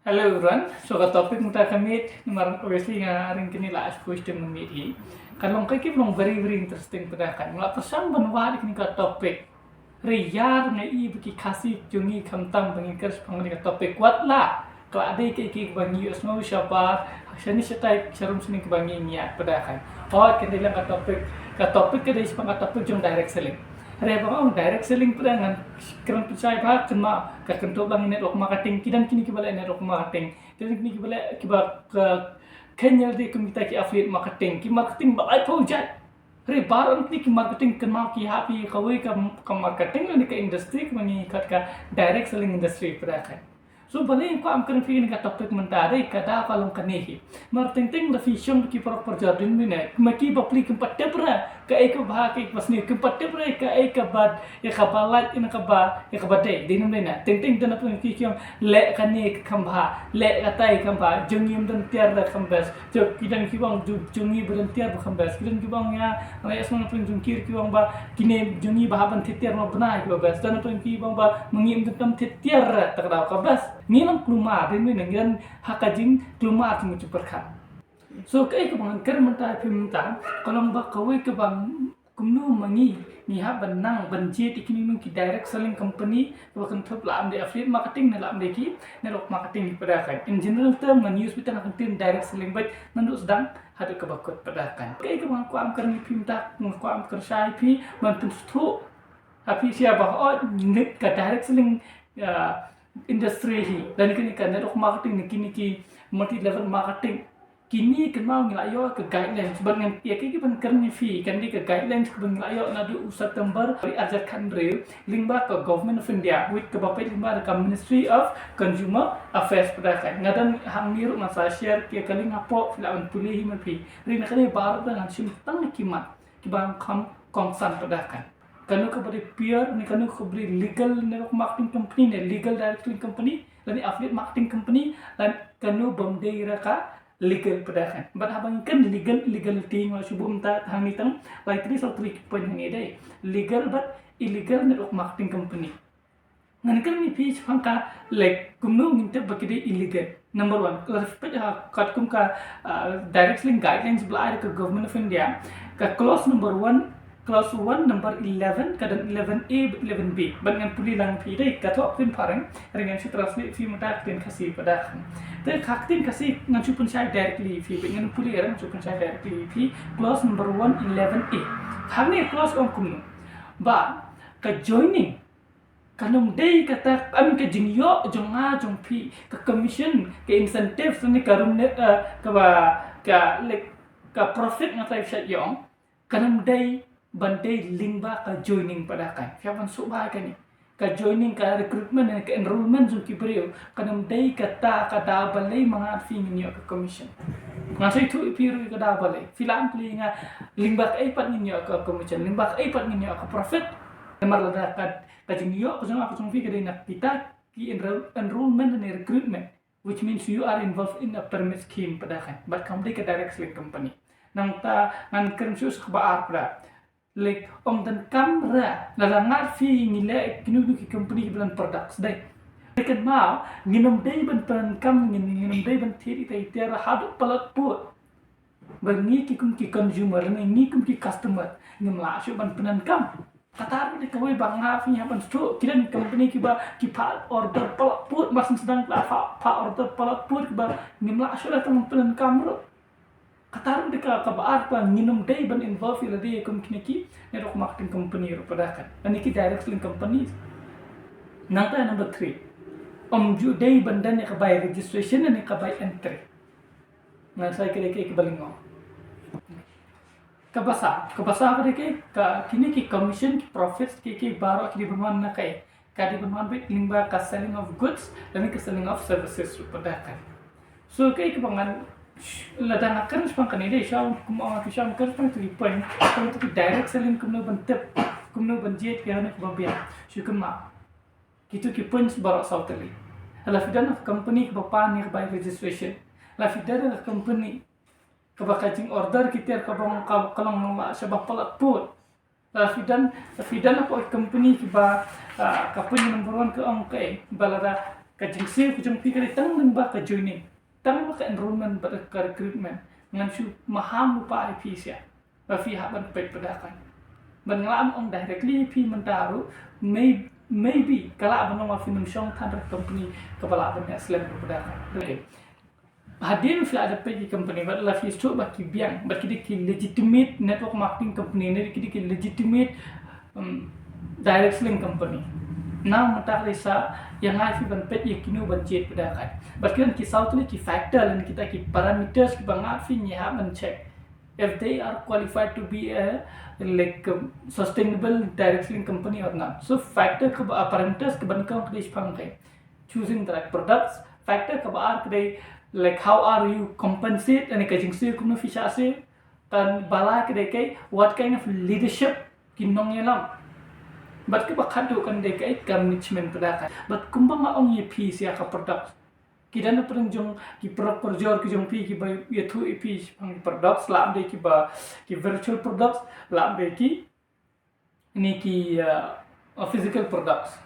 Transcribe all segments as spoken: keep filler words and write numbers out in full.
Hello everyone. So ka topic mynta ka miet, namar obviously nga ring kini la as question mynta hi. Ka long ka ki long very very interesting pada kan. Nga la pyrshang ban wad kini ka topic. Hynrei nga i ba ki Khasi jong ngi khamtam ba ngi kyrpang kani ka topic wat la. Ka la dei ka ki ba ngi ïohsngew shabar, shane shatai sharum shane ka ba ngi ngiat pada kan. Hoi kan dei lang ka topic, ka topic ka dei shaphang ka topic jong direct selling. Hynrei ba ong direct selling pada ngan kren pynshai ba kan ma ka kyntup lang network marketing, ki don kini ki ba leh network marketing. Ki don kini ki ba leh ki ba ka kenya dei kum kita ki affiliate marketing, ki marketing ba ai pau jai. Hynrei baroh kini ki marketing kan ma ki happy kawei ka, ka marketing ni ka industry ka ma ngi kat ka direct selling industry pada kan. So balei nga kwah kren phi kani ka topic mynta dei ka da ka long kane hi. Mar teng teng da phi shong ki paralok parajor dien mynne, ma ki bapli kim pat tip re kaei kaba bha, kaei kaba sniew, kim pat tip re kaei kaba, ïa kaba lait, ïa kaba, ïa kaba dei, dei mynne. Teng teng da na pung ki ki ong leh kane ka kham bha, leh katai kham bha, jong ngi ym don tiar da kham best. Jong ki don ki ba ong jong ngi ba don tiar ba kham best. Ki don ki ba ong ïa, nga ïa sngewthuh phi jong ki ki ba ong ba kine jong ngi ba hap ban thied tiar ma bnai ki ba best. Don phi ki ba ong ba ma ngi ym don tam thied tiar ta ka daw ka best. Ngi nang kulmar, dei mynne ngi don ha ka jingkulmar jong ngi jingpyrkhat. So kaei kaba ngan kren mynta phi mynta ka long ba kawei kaba kumno ma ngi ngi hap ban nang ban jied ïa kine ki direct selling company kaba kynthup la am dei affiliate marketing ne la am dei ki network marketing pada kan. In general term ngan use beit na ka ktien direct selling beit naduh sdang haduh kaba kut pada kan. Kaei kaba nga kwah kren ïa phi mynta, nga kwah kren shai ïa phi ban pynsngewthuh ha phi sha ba hooid ka direct selling, ah, industry hi lane kane ka network marketing ne kine ki multi level marketing. Kine kynmaw ngi la ïoh ka guidelines, ban ngan ïa ki ban kren ïa phi kan dei ka guidelines kaba ngi la ïoh naduh u September ar hajar khathynriew lyngba ka Government of India, with kaba peit lyngba da ka Ministry of Consumer Affairs pada kan. Nga don hangne ruh ngan sa share ïa ka link hapoh, phi lah ban pule hi ma phi. Hynrei na kane baroh da ngan shim tang ki mat kiba kham kongsan pada kan. Kano kaba dei pure ne kano kaba dei legal network marketing company ne legal direct selling company lane affiliate marketing company, lane kano bym dei re ka legal pada kan. Bad haba ngi kren legal, illegality nga shu buh mynta hangne tang lai tylli saw tylli ki point hangne dei legal bad illegal network marketing company. Ngan kren ïa phi shaphang ka, like, kumno ngin tip ba ki dei illegal. Number one, lada phi peit ha katkum ka, ah, direct selling guidelines ba la ai da ka Government of India, ka clause number one, clause one number eleven, ka don eleven A bad eleven B. Bad ngan pule lang phi dei, ka thoh ktien phareng, hynrei ngan shu translate phi mynta ktien Khasi pada kan. Te ka ktien Khasi ngan shu pynshai directly phi, bad ngan pule re ngan shu pynshai directly phi, clause number one eleven A. Hangne clause ong kumno. Ba ka joining kan ym dei kata, I mean, ka jingïoh jong nga jong phi, ka commission, ka incentive, ne ka rum ne, eh, kaba, ka, like, ka profit nga trai shat ïong, kan ym dei ban dei lyngba ka joining pada kan. Phi hap ban sngewbha kane. Ka joining, ka recruitment ne ka enrollment jong ki briew kan ym dei kata ka daw balei ma nga phi ngin ïoh ka commission. Nga sa ïathuh ïa phi ruh ka daw balei. Phi lah ban kylli nga lyngba kaei pat ngin ïoh ka commission, lyngba kaei pat ngin ïoh ka profit. Namar lada ka, ka jingïoh ka jong nga ka jong phi ka dei na kita ki enroll-, enrollment ne recruitment, which means you are involved in a pyramid scheme pada kan. Bad kam dei ka direct selling company. Nangta ngan kren shuh sa kaba ar pada. Like, ym donkam re lada nga phi ngi leh kino kino ki company kiba don products dei. Kynmaw, ngin ym dei ban pyndonkam, ngin, ngin ym dei ban thied ïa kita ki tiar haduh palat pud. Ba ngi ki kum ki consumer ne ngi kum ki customer ngim lah shuh ban pyndonkam. Kata ruh dei kawei ba nga phi ngi hap ban sngewthuh. Ki don company kiba ki phah order palat pud, mar shu sdang ki la phah, phah order palat pud kiba ngim lah shuh lada tang pyndonkam ruh. Kata ruh dei ka, kaba ar ba ngin ym dei ban involve ïa lade kum kine ki network marketing company ruh pada kan. Lane ki direct selling company. Nangta number three. Ym ju dei ban don ïa ka bai registration ne ka bai entry. Ngan sa ïa ka dei ka, ka ba lyngngoh. Kaba saw, kaba saw ka dei ka, ka kine ki commission, ki profits, ki, ki baroh ki dei ban wan na kaei. Ka dei ban wan beit lyngba ka selling of goods lane ka selling of services ruh pada kan. So kaei kaba ngan, lada nga kren shaphang kane dei, shuwa kum ong nga shuwa kren shaphang kito ki point, shaphang kito ki direct selling kumno ban tip, kumno ban jied ïa kane kaba biang. Shu kynmaw. Kito ki points baroh saw tylli. Lada phi don ka company kaba pan ïa ka bai registration. Lada phi don ka company kaba ka jingorder ki tiar kaba ong ka, ka long ba sha ba palat pud. Lada phi don, lada phi don hapoh ki company kiba, ah, ka point number one ka ong kaei, ba lada Ka jingsiew ka jong phi ka dei tang lyngba ka joining, tang lyngba ka enrollment bad ka recruitment. Ngan shu maham lypa ïa phi sha ba phi hap ban peit pat da kane. Ban nga lah ban ong directly ïa phi mynta ruh, may, maybe ka lah ban long ba phin ym shong than da ka company kaba lah ban ïa slem pat da kane. Hadien phi la da peit ki company bad la phi shu ba ki biang, bad ki dei ki legitimate network marketing company ne ki dei ki legitimate, um, direct selling company. Nangta ka dei sa ïa nga ïa phi ban peit ïa kino ban jied pat da kane. Bad ki don ki saw tylli ki factor lane kita ki parameters kiba nga ïa phi ngi hap ban check if they are qualified to be a, like, um, sustainable direct selling company or not. So factor kaba, uh, parameters kaba nyngkong ka dei shaphang ka choosing the right products. Factor kaba ar ka dei, like, how are you compensated, lane ka jingsiew kumno phi shah siew. Kaba lai ka dei ka what kind of leadership ki nongïalam. Bad kaba khatduh ka dei ka management pat da kane. Bad kumba nga ong ïa phi sha ka products, ki don na pdeng jong ki product, por jor ki jong phi kiba ïathuh ïa phi shaphang ki products, lah ban dei kiba, ki virtual products, lah ban dei ki ne ki, uh, uh, physical products.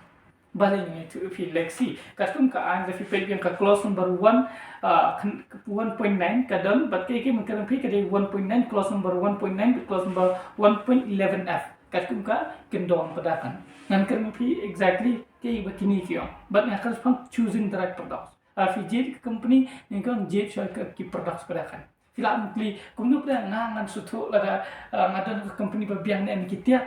Balei ngi ïathuh ïa phi, let's see. Katkum ka aiñ, lada phi peit biang ka clause number one, uh, khan-, one point nine ka don, bad kaei kaei mynta ka dei one point nine, clause number one point nine bad clause number one point eleven F. Katkum ka kyndon pat da kane. Ngan kren ïa phi exactly kaei ba kine ki ong. Bad nga kren shaphang choosing the right products. Ah, phi jied ka company, ngan kren jied shuwa ka ki products pat da kane. Phi lah ban kylli, kumno pat da nga ngan sngewthuh lada, ah, nga don ka company ba biang ne em ki tiar.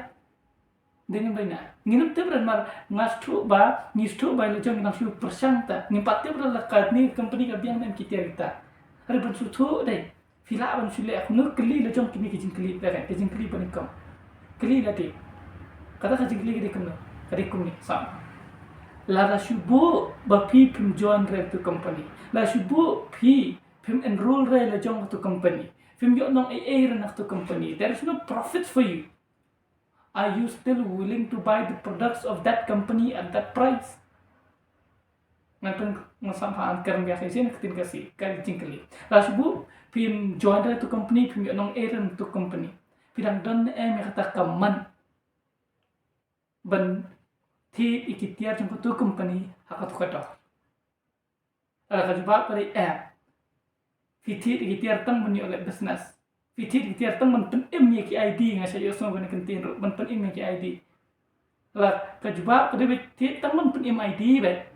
Dei ne em dei na. Ngim tip re namar nga sngewthuh ba, ngi sngewthuh ba la jong ngi nang shu pyrshang ta. Ngim pat tip re la kane ka company ka biang ne em ki tiar kita. Hynrei ban sngewthuh dei. Phi lah ban shu leh kumno, kylli la jong kine ki jingkylli pat da kane, ki jingkylli ba nyngkong. Kylli lade. Kata ka jingkylli ka dei kumno? Ka dei kumne, sam. Lada shu buh ba phi phim join re tu company, lada shu buh phi phim enroll re la jong tu company, phim ïoh nong ei ei re na tu company, there is no profit for you. Are you still willing to buy the products of that company at that price? Ngan pyn-, ngan sam ha, ngan kren biang shisien, ka ktien Khasi ka jingkylli. Lada shu buh phim join re tu company, phim ïoh nong ei re tu company, phi dang don ne em ïa kata ka mon ban thied ïa ki tiar jong katu company ha katu ka dor? Lada ka jubab ka dei em, phi thied ïa ki tiar tang ban ïoh leh business. Phi thied ïa ki tiar tang ban pynim ïa ki I D, nga shah ïohsngew ban ïa kyntien ruh, ban pynim ïa ki I D. Lada ka jubab ka dei ba thied tang ban pynim I D beit,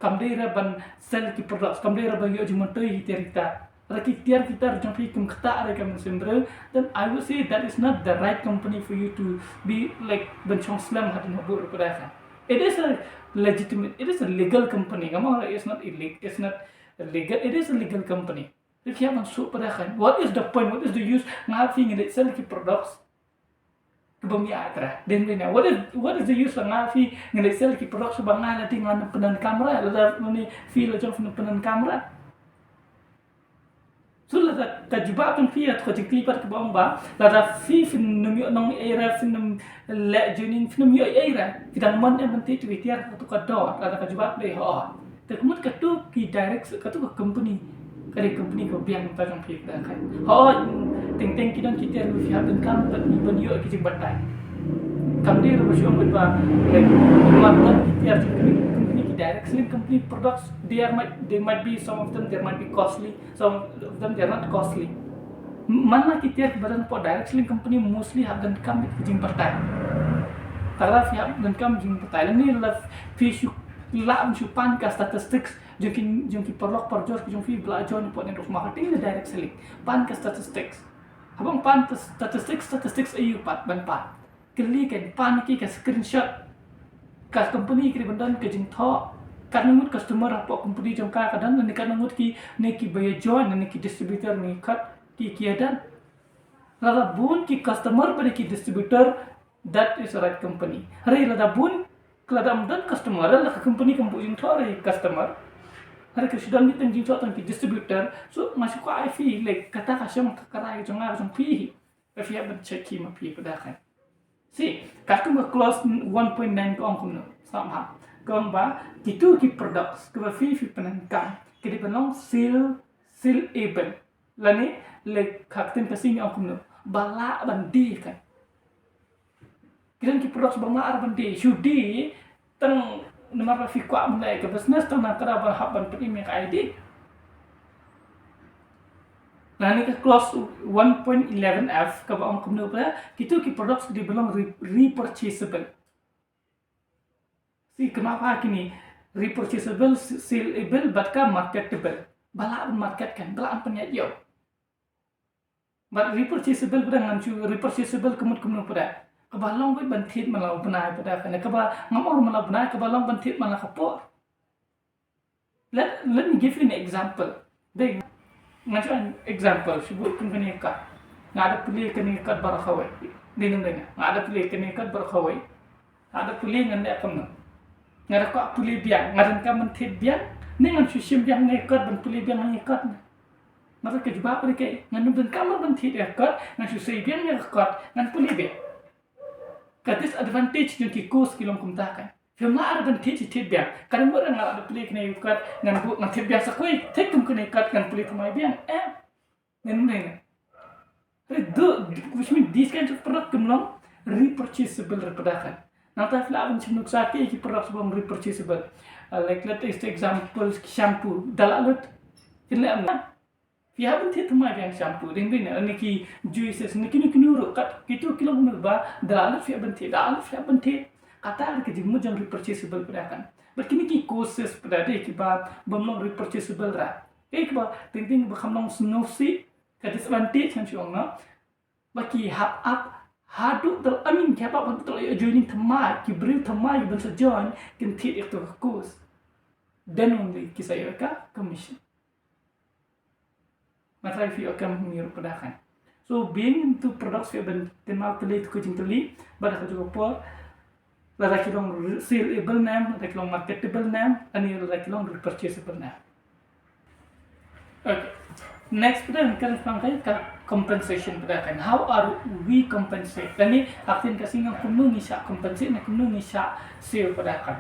kam dei re ban sell ki products, kam dei re ban ïoh jingmyntoi ïa ki tiar kita. Lada ki tiar kita jong phi kim ktah re ka mynsiem briew, then I would say that is not the right company for you to be, like, ban shong slem hadien habuh ruh pat da kane. It is a legitimate, it is a legal company. Ngam ong re it's not illegal, it's not legal, it is a legal company. Phi hap ban sngewthuh pat da kane. What is the point? What is the use? Nga phi ngi leit sell ki products kiba ym ïaid re. Dei ne em? What is, what is the use nga phi ngi leit sell ki products ba nga la dei ngan pyndonkam re, lada phi la jong phi pyndonkam re? So lada ka jubab jong phi ïa tu ka jingkylli pat kaba ong ba lada phi phin ym ïoh nong ei re, phin ym leh joining, phin ym ïoh ei re, phi dang mon em ban thied tu ki tiar ha katu ka dor? Lada ka jubab dei hooid. Te ka mut katu ki direct, katu ka company ka dei company kaba biang mynta jong phi pat da kane. Hooid, teng teng ki don ki tiar ba phi hap donkam ban, ban ïoh ki jingbatai. Kam dei re ba shu ong ba, like, ma don ki tiar jong ki company, ki direct selling company products, there might, there might be some of them, there might be costly, some of them they are not costly. Man la ki tiar kiba don hapoh direct selling company mostly hap donkam ki jingbatai. Te lada phi hap donkam jingbatai lane lada phi shu lah ban shu pan ka statistics jong ki, jong ki paralok parajor ki jong phi ba la join hapoh network marketing ne direct selling. Pan ka statistics. Haba ong pan statistics, statistics aïu pat ban pan? Kylli, kan pan ki ka screenshot. Ka company ka dei ban don ka jingthoh katno ngut customer hapoh company jong ka ka don, ne katno ngut ki, ne kiba ïa join, ne ki distributor, ne kat ki, ki ïa don. Lada bun ki customer bad ki distributor, that is the right company. Hynrei lada bun, lada ym don customer, lada ka company kam buh jingthoh ïa ki customer, hynrei ka shu don tang jingthoh tang ki distributor, so nga shu kwah ïa phi, like, kata ka shong ka rai jong nga jong phi. Phi hap ban check hi ma phi pat da kane. See, katkum ka clause one point nine ka ong kumno? Sngap ha. Ka ong ba kitu ki products kiba phi phi pyndonkam ki dei ban long seal, sealable. Lane, lane ha ka ktien Khasi ngi ong kumno? Ba lah ban die kane. Ki don ki products ba lah ban die, shu die tang Namar ba phi kwah ban leh ka business, tang na ka daw ba hap ban pynim ïa ka I D. Na kane ka clause one point eleven F kaba ong kumno ba, kito ki products ki dei ban long re-, repurchasable. Shi kynmaw ha kine, repurchasable, saleable, bad ka marketable. Ba lah ban market kan, ba lah ban pynïaid ïew. Bad repurchasable pat ngan shu repurchasable ka mut kumno pat. Kaba long beit ban thied man la u bnai pat, kane kaba ngam ong man la u bnai, kaba long ban thied man la ka por. Let, let me give you an example. Dei, ngan shu example, shu buh kum kane ka. Nga da plie kane ka baroh kawei. Dei, ngan dei nga. Nga da plie kane ka baroh kawei. Nga da plie ngan leh kumno. Nga da kwah plie biang, nga da kam ban thied biang. Ni ngan shu shim biang ne kot ban plie biang ne kot. Nga da ka jubab plie ke, ngan da kam ban thied ne kot, ngan shu sei biang ne kot, ngan plie biang. Ka disadvantage jong ki course ki long kumta kan. Phim lah ban thied shi thied biang. Kan mut nga la da plie kane kot, ngan buh ngan thied biang sa kawei, thied kum kane kot, ngan plie thymmai biang. Eh. Ngan mut nga. Re do, which means these kinds of product kim long repurchasable re pat kan. Nangta phi lah ban shim nuksa ki, ki product ba long repurchasable. Uh, like, let's take example, shampoo, da la lut. Kin leh em? Phi hap ban thied thymmai biang shampoo, dei beit ne, ne ki juices, ne kino kino ruh, kat kito ki long ba da la lut phi hap ban thied, da la lut phi hap ban thied. Kata ka jingmut jong repurchasable pat kan. Bad kine ki courses pat dei kiba bym long repurchasable ra. Kiba teng teng ba kham long sngewsih, ka disadvantage kan shu ong, no? Ba ki hap ap haduh tang, I mean, ki hap ap haduh tang ïa joining thymmai, ki briew thymmai ban sa join, kin thied ïa ka course. Then only ki sa ïoh ka commission. Nga tharai phi ïoh kam hynriew pat kan. So, being into products phi ban kynmaw tylli to ka jingtylli, bad ha kajuh ka por, lada ki long saleable ne em, lada ki long marketable ne em, ani lada ki long repurchasable ne em. Okay. Next pat kan, kan ka compensation pat kan. How are we compensated? Lane ha ka ktien Khasi ngi ong kumno ngi shah compensate ne kumno ngi shah siew pat kan.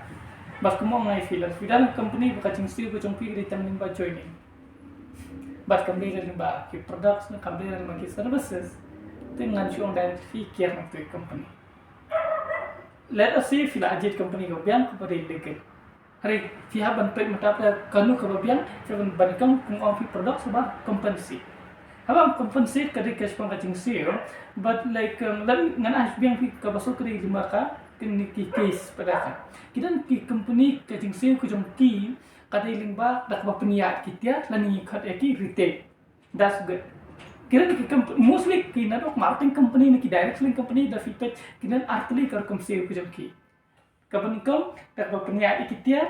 Bad kumno ngi feel, phi don company ba ka jingsiew ka jong phi ka dei tang lyngba joining. Bad kam dei lyngba ki products ne kam dei lyngba ki services. Te ngan shu ong direct phi kiar na ki company. Let us say phi la jied company kaba biang kaba dei legal. Hynrei phi hap ban peit mynta phi kano kaba biang, phi ban, ban kum, kum ong phi products ba compensate. Haba compensate ka dei ka shaphang ka jingsiew, but like, um, lada ngan ai biang phi kaba suk ka dei lyngba ka, kine ki case pat ka. Ki don ki company ka jingsiew ka jong ki, ka dei lyngba da kaba pynïaid ki tiar, lane ngi khot ïa ki retail. That's good. Ki don ki comp-, mostly ki network marketing company ne ki direct selling company, da phi peit ki don artylli ka rukom siew ka jong ki. Kaba nyngkong, da kaba pynïaid ïa ki tiar,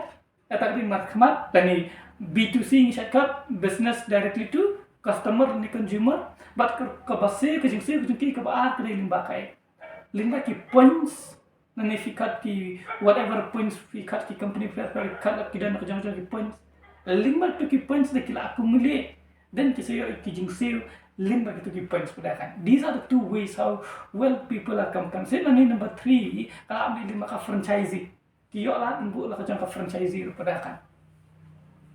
kata ka dei markhmat, lane B two C ngi shait khot, business directly to customer ne consumer, bad ka, kaba siew, ka jingsiew ka jong ki kaba ar ka dei lyngba kaei. Lyngba ki points, lane phi khot ki whatever points, phi khot ki company, phi khot ki don ka jong jong ki points. Lyngba to ki points da ki la accumulate, then ki sa ïoh ki jingsiew lyngba kito ki points pat kan. These are the two ways how well people are compensated. Lane number three, ka la mih lyngba ka franchisee. Ki ïoh lad ban buh la ka jong ka franchisee ruh pat kan.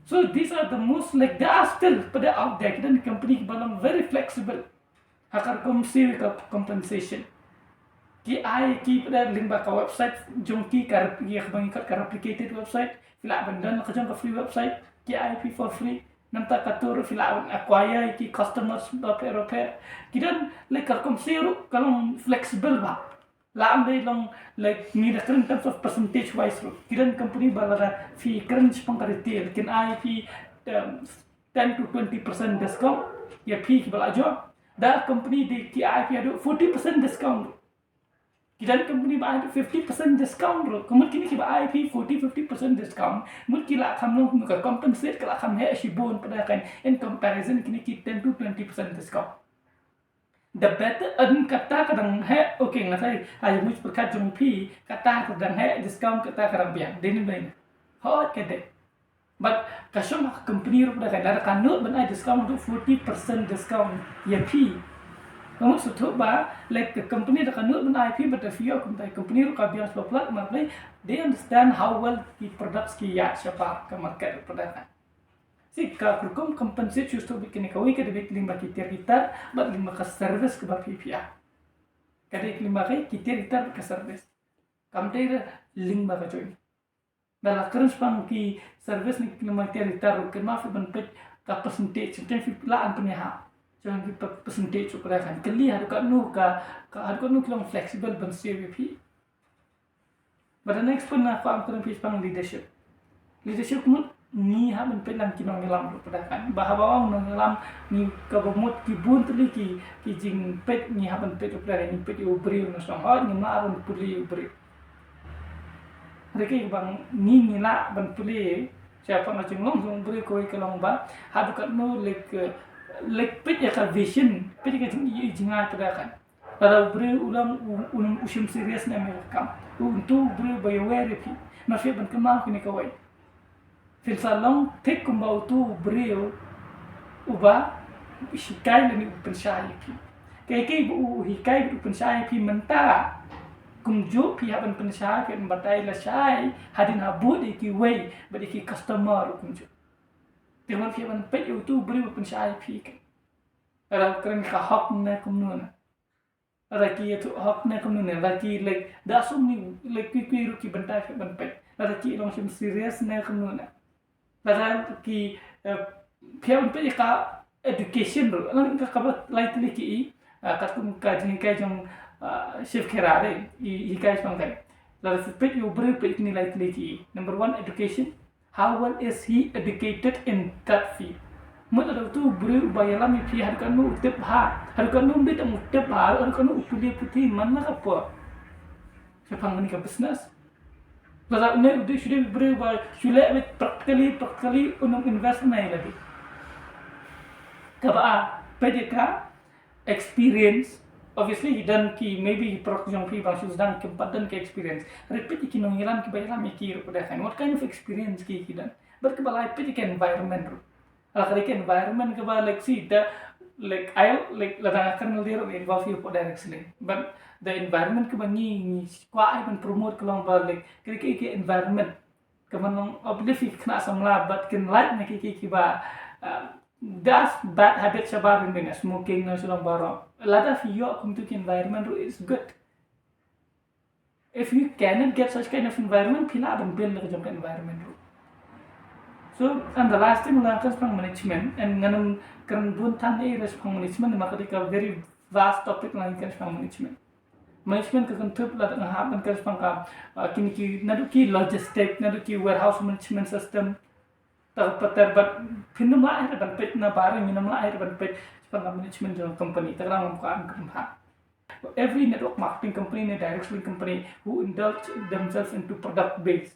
So these are the most, like, there are still pat out there ki don company kiba long very flexible ha ka rukom siew ka compensation. Ki ai ki pat lyngba ka website jong ki, ka rep-, ïa kaba ngi khot ka replicated website. Phi lah ban don la ka jong ka free website, ki ai phi for free. Nangta kato ruh phi lah ban acquire ki customers bapher bapher. Ki don, like, ka rukom siew ruh ka long flexible bha. Lah ban dei long, like, ngi da kren in terms of percentage wise ruh. Ki don company ba lada phi kren shaphang ka retail, kin ai phi, um, ten to twenty percent discount ïa phi kiba la join. Da company dei ki ai phi haduh forty percent discount ruh. Ki don company ba ai haduh fifty percent discount ruh. Ka mut kine kiba ai phi forty, fifty percent discount, mut ki la kham long, ka compensate ka la kham heh shibun pat kan, in comparison kine ki ten to twenty percent discount. The better, adon kata ka dang heh, okay, nga sa ïa, ai mut pyrkhat jong phi, kata ka dang heh discount, kata ka dang biang, dei ne em? Hooid ka dei. But ka shong ha ka company ruh pat kan, lada ka nud ban ai discount haduh forty percent discount ïa phi. Ka mut shuh shuh ba, like, ka company da ka nud ban ai phi, but if you, kumta company ruh ka biang shuwa palat, ma phi, they understand how well ki products ki ïaid shabar ka market ruh pat kan. Shi ka rukom compensate shuh shuh beit kane kawei ka dei beit lyngba ki tiar ki tar, bad lyngba ka service kaba phi phi ai. Ka dei lyngba ka ki tiar ki tar bad ka service. Kam dei lyngba ka joining. Ba la kren shaphang ki service na ki nongmai tiar ki tar ruh, kynmaw phi ban peit ka percentage, teng teng phi lah ban pynïaid. Shaphang ki per-, percentage ruh pat de khan. Kylli haduh katno ka, ka haduh katno ki long flexible ban siew ïa phi. But the next point nga kwah ban kren phi shaphang leadership. Leadership mut ngi hap ban peit lang ki nongïalam ruh pat de khan. Ba haba ong nongïalam ngi kaba mut ki bun tylli ki, ki jingpeit ngi hap ban peit ruh pat de khan, ngi peit ïa u briew na shong hoi, ngi mut ban pule ïa u briew. Hynrei kaba ngi ngi lah ban pule shaphang ka jinglong jong u briew kawei ka long ba haduh katno leit, eh, leit peit ïa ka vision, peit ïa ka jing, ïa ka jingai pat de khan. Lada u briew u long u, u, u shim serious ne em ïa ka kam. U, uto u briew ba ïa wer ïa phi. Namar phi hap ban kynmaw kine kawei. Phin sa long thik kumba uto u briew uba hikai lane u pynshai ïa phi. Kaei kaei ba u hikai bad u pynshai ïa phi mynta, kumjuh phi hap ban pynshai, phi hap ban batai lashai hadien ha bud ïa kiwei bad ïa ki customer ruh kumjuh. Te kumno phi hap ban peit ïa uto u briew ba pynshai ïa phi ka. Lada kren ka hok ne kumno ne. Lada ki ïathuh hok ne kumno ne, lada ki, like, da sum ni, like, kwih kwih ruh ki bynta phi hap ban peit. Lada ki long shim serious ne kumno ne. Lada ki, eh, phi hap ban peit ïa ka education ruh. Lang ka kaba lai tylli ki i, ah, katkum ka jinghikai jong, ah, Shiv Khera de, i, i hikai shaphang kai. Lada phi peit ïa u briew peit kine lai tylli ki i. Number one, education. How well is he educated in that field? Mut lada uto u briew uba ïalam ïa phi haduh katno u tip bha, haduh katno, ym dei tang u tip bha, haduh katno u pule puthi man la ka por shaphang kane ka business. Lada une u dei shu dei u briew ba shu leh beit practically, practically un ym invest ne lade. Kaba ar, peit ïa ka experience. Obviously ki don ki, maybe ki paralok jong phi ba shu sdang kim pat don ka experience. Hynrei peit ïa ki nongïalam kiba ïalam ïa ki ruh pat de khan. What kind of experience ki, ki don? Bad kaba lai, peit ïa ka environment ruh. Lada ka dei ka environment kaba, like, si da, like, ai, like, lada nga kren lade ruh involve ïa u direct selling. But the environment kaba ngi, ngi kwah ai ban promote ka long ba, like, ka dei ka, ka environment kaba long uplift ïa ki khynnah samla bad kin lait na ki, ki, kiba, uh, das bad habit shabar, ynda smoking ne sha long baroh. Lada phi ïoh kumto ki environment ruh, it's good. If you cannot get such kind of environment, phi lah ban build na ka jong ka environment ruh. So, and the last thing, nga kren shaphang management, and ngan ym kren bun than ei shaphang management, namar ka dei ka very vast topic, nga kren shaphang management. Management ka kynthup lada nga hap ban kren shaphang ka, uh, kine ki, naduh ki logistic, naduh ki warehouse management system. Te ka patter bad phin ym lah hi ban peit na bar, ngin ym lah hi ban peit shaphang ka management jong ka company. Te ka dang ym kwah ban kren bha. Every network marketing company ne direct selling company who indulge themselves into product base,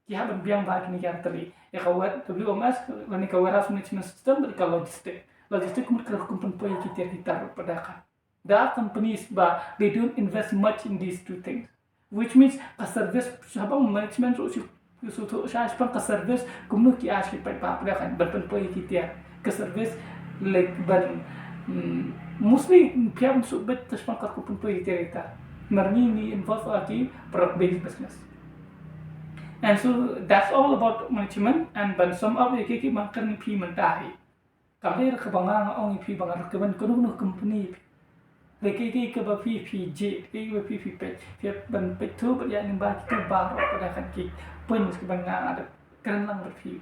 ki hap ban biang bha kine ki artylli. Ïa ka wa-, W M S, lane ka warehouse management system, bad ka logistic. Logistic ka mut ka rukom pynpoi ki tiar ki tar pat de khan. There are companies ba they don't invest much in these two things. Which means ka service, shaphang management ruh shu, shu, shu, shaphang ka service, kumno ki ai ki paidbah pat de khan ban pynpoi ki tiar. Ka service, like, ban, mm, mostly phi hap ban shu bet shaphang ka rukom pynpoi ki tiar kita. Namar ngi, ngi involve ha ki product based business. And so that's all about management, and ban sum up ïa ki, ki ba nga kren ïa phi mynta hi. Kam dei ruh kaba nga, nga ong ïa phi ba nga recommend kano kano company ïa phi. Hynrei kaei kaei kaba phi, phi jied, kaei kaba phi, phi peit, phi ban peit through bad ïa lyngba kito baroh pat de khan ki points kiba nga, nga da kren lang bad phi.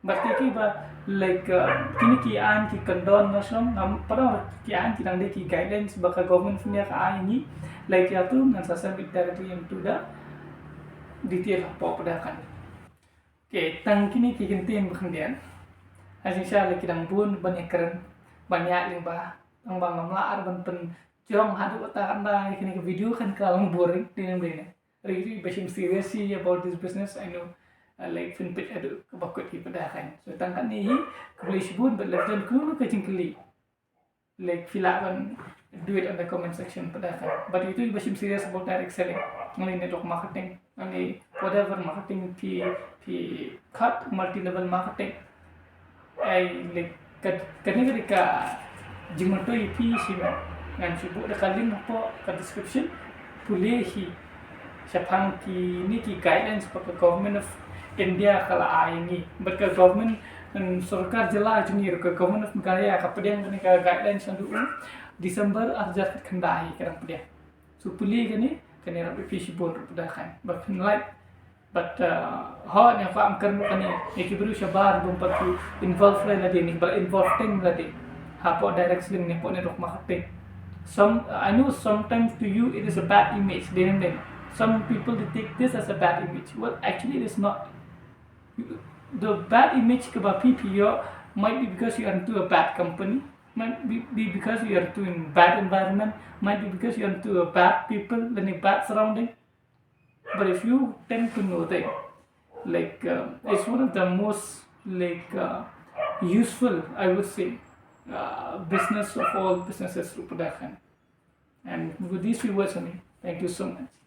Bad kaei kaei ba, like, uh, kine ki aiñ ki kyndon na shnong, ngam pat ong ki aiñ, ki dang dei ki guidelines ba ka government of India ka ai ïa ngi, like, ïa tu ngan sa send beit directly into the detail hapoh pat de khan. Okay, tang kine ki kyntien ba khyndiat. Ha jingshisha lei ki dang bun ban ïakren, ban ïaid lyngba, tang ba ngam lah ar ban pynjrong haduh katta katta, kine ki video kan ka long boring, dei ne ym dei ne. Hynrei ba shim serious hi about this business, I know, uh, like, phin peit haduh kaba kut hi pat de khan. So tang katne hi, khublei shibun, bad lada don kano kano ka jingkylli, like, phi lah ban do it on the comment section pat de khan. Bad ïa kito kiba shim serious about direct selling, lane network marketing, lane whatever marketing phi, phi khot, multi level marketing. Ai, like, ka, kane ka dei ka jingmyntoi ïa phi shimet. Ngan shu buh da ka link hapoh ka description. Pule hi shaphang kine ki guidelines ba ka Government of India ka la ai ïa ngi. Bad ka government, em, sorkar jylla jong ngi ruh, ka Government of Meghalaya ka pdiang kane ka guidelines naduh u December ar hajar khatkhyndai ka dang pdiang. So pule kane, kane ruh ïa phi shibun ruh pat de khan. Ba phin lait But uh, ho ne ko am kren kane ne ki briew shabar bym pat ki involve re lade ne ba involve teng lade hapoh direct selling ne hapoh network marketing. Some I know sometimes to you it is a bad image. Then then some people they take this as a bad image. Well, actually it is not. The bad image kaba phi phi ïoh might be because you are into a bad company, might be, be because you are into a bad environment, might be because you are into a bad people, in a bad surrounding. But if you tend to know them, like uh, it's one of the most like uh, useful, I would say, uh, business of all businesses, Rupa Dakan. And with these few words, Ani, thank you so much.